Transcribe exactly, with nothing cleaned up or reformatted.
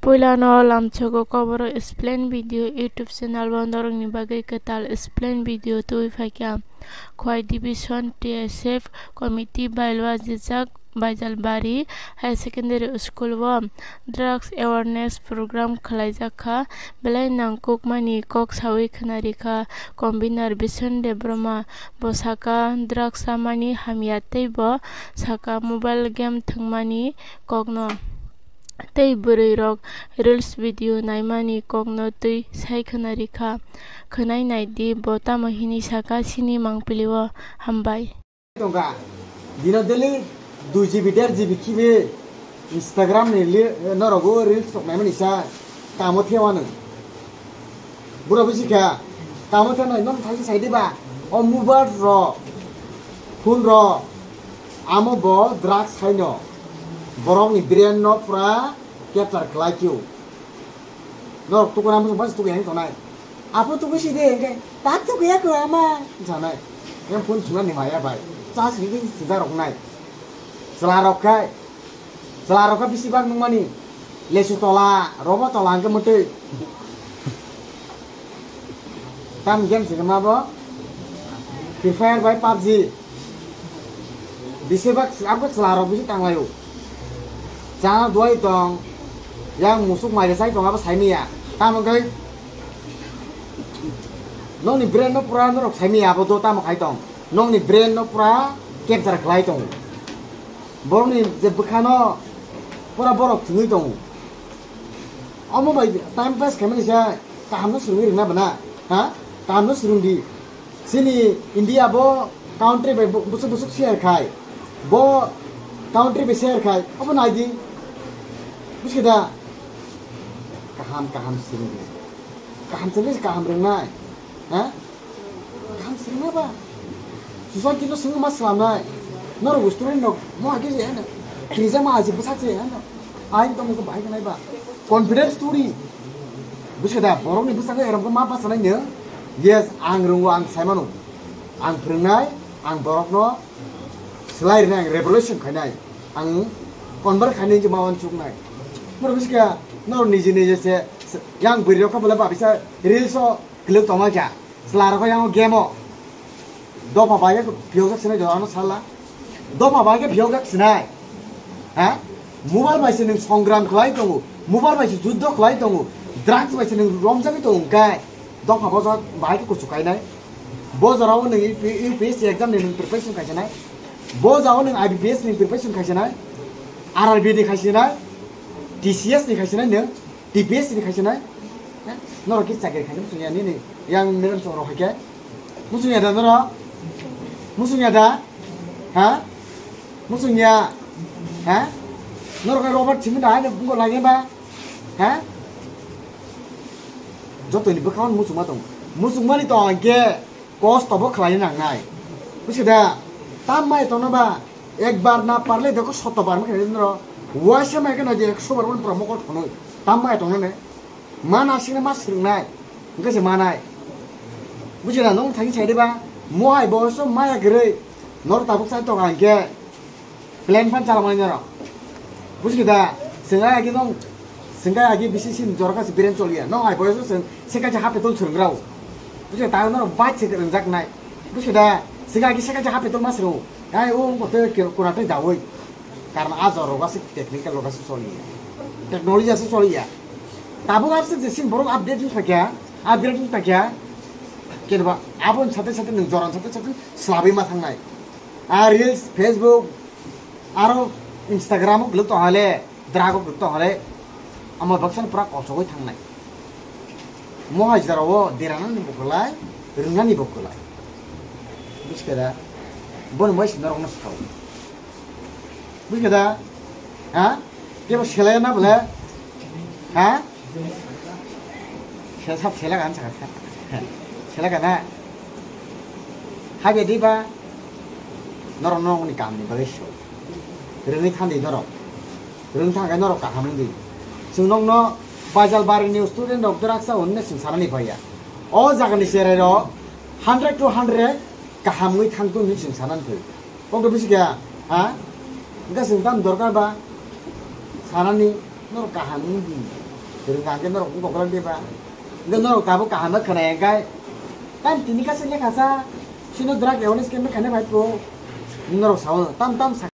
Puilano lamsogo koboro explain video YouTube channel bo norokni bagwi kwtal explain video tubui phaikha. Khowai Division T S F Committee bai lwajijak Baijalbari Higher Secondary School o drugs awareness program khwlaijak kha. Belai nangkukmani kok sawi khwnarikha convener Bison Debbarma. Bo saka drugs chamani hamya tei bo saka mobile game thwngmani kokno. Tei bwrwi rok reels video naimani kokno twi sai khwnarikha. Khwnai naidi bo tamo hini saka chini mangpili o. Hambai. Tongkha. Dino daily dui G B, der G B khibi Instagram ni li-, norogo reels tok naimani sa kamo thewano. Bura buji kha, kamo thewano nong thaisi sai diba? O mobile ro, phone ro, amo bo drugs haino. Borokni brain no pura capture khlai kio. Norok tukuna muchung bai tukui hang tongnai. Apo tukui si de hingke, tak tukui ya kua ama, sanai. Yang phone suna ni maya bai. Charge ni sida rok nai. Chwla rok khai. Chwla rok kha bisi bak nungmani. Lesu tola, robo tola hingke mutui. Tam game se ma bo? Free Fire bai pubg. Bisi bak abo chwla rok bisi tanglaio. Chana duai tong. Yang musuk mai sai tong abo sai miya. Tamo kai. Nongni brain no pura norok sai miya abo do tamo khai tong. Nongni brain no pura capture khlai tong. Borokni je bwkhano pura borok thwngwi tongo. Omo bai time pass khaimani se kaham no swrwngwi rwna bana, ha? Kaham no swrwngdi. Chini India bo country bai bu-, busuk busuk share khai. Bo country bai share khai. Obo naidi. Buskhe da? Kaham kaham swrwngdi. Kaham swrwngdi kaham rwngnai. Ha? Kaham swrwngna ba? Susan kino swngma swlamnai. Norok student rok mo age je hano. Krijama aji bwsak je hano. Ain tongmung ko bahai nai ba. Confidence story. Buskhe da, borokni bwskango erong ma bachanai no. Yes, ang rwngo, ang saimano. Ang phwrwngnai, ang borokno swlai rwnai, ang revelation khainai. Ang convert khainai je ma uansuknai. Norok buskhe norok niji niji se, se, yang bwrwi rok kha bole ba bisa reels o kwlwk tongma kha. Chwla rok yang game o. Dopha bai khe phiyok jak sinai jora no sala. Dopha bai khe phiyok jak sinai. Ha? Mobile bai se nwng songram khlai tongo. Mobile bai se juddho khlai tongo. Drugs bai se nwng romjagwi tongo hwnkhe. Dopha bo jak bai khe kuchuk kainai. Bo jora o nwng U P S C exam ni nwng preparation kaisinai. Bo jora o nwng I B P S ni preparation kaisinai. R R B ni kaisinai. T C S ni kaisinai nwng. T P S ni kaisinai. Ha? Norok khe chakri khainai muchungya nini. Yang meram chong rok hai khe. Muchungya da norok? Muchungya da? Ha? Muchungya? Ha? Norok khe Robert simi da hai bungko lagi ba? Ha? Jotoni bwkhao muchungma tong. Muchungmani tong hwnkhe kosto bo khlai nangnai. Busi da? Tam mai tongno ba? Ekbar na parle dekho soto bar ma khe noro. Waisa mai khe nodi ekso bar pura mokol thonoi. Tam mai tongno ne? Ma nasingna ma swrwngnai, hwnkhe se manai. Buji na, nwng thangwi sai diba? Mohai boso maya kwrwi, nor tabuk sai tonga hwnkhe plan phan chalangmani norok. Buji da, swngai agi nwng, swngai agi bisi sin jorokha se biren choliya. Nwng hai boso se, se kaisa hape tol swrwngrao. Buji da, norok bai se rwngjaknai. Buji da, swngai agi se kaisa hape tol ma swrwngo. Ai o wngkha tei kura tei dawi. Karon a jora rogo aswk technical rogo aswk choliya. Technology aswk choliya. Tabuk aswk je sin borok update wng thakya, upgrade wng thakya. Khe ba aboni sathe sathe nwng jorani sathe sathe swlabwi ma thangnai. A reels, Facebook, aro Instagram o glwk tong hale, drug o glwk tong hale, amo baksa pura kosogwi thangnai. Mohai jora o deranani bo kwlai, rwngnani bo kwlai. Buskhe da, boni moi si norokno sao. Buskhe da, ha? Kebo selai na bole? Ha? Se sab selai kan saka. Selai kan na? Habe di ba? Norok norokni kamni bagwi so. Rwngwi thandi norok. Rwng thang khe norok kaham wng di. Chwng nokno Baijalbari ni student rok draksa hwnwi chwng sanani phaiya. O jaga ni cherai rok hundred to hundred kaham wngwi thang tong hinwi chwng sanani phai. Kok to bisi kha, ha? Hwnkhe chwng tam dorkar ba sanani norok kaham wng di. Kwrwng kaham khe norok wng kok kwlak diba? Hwnkhe norok tabuk kaham khe khwnaya hwnkhe. Tam tini kaisa lekha sa, chwngno drug awareness camp khaina bai po. Norok sao, tam tam sa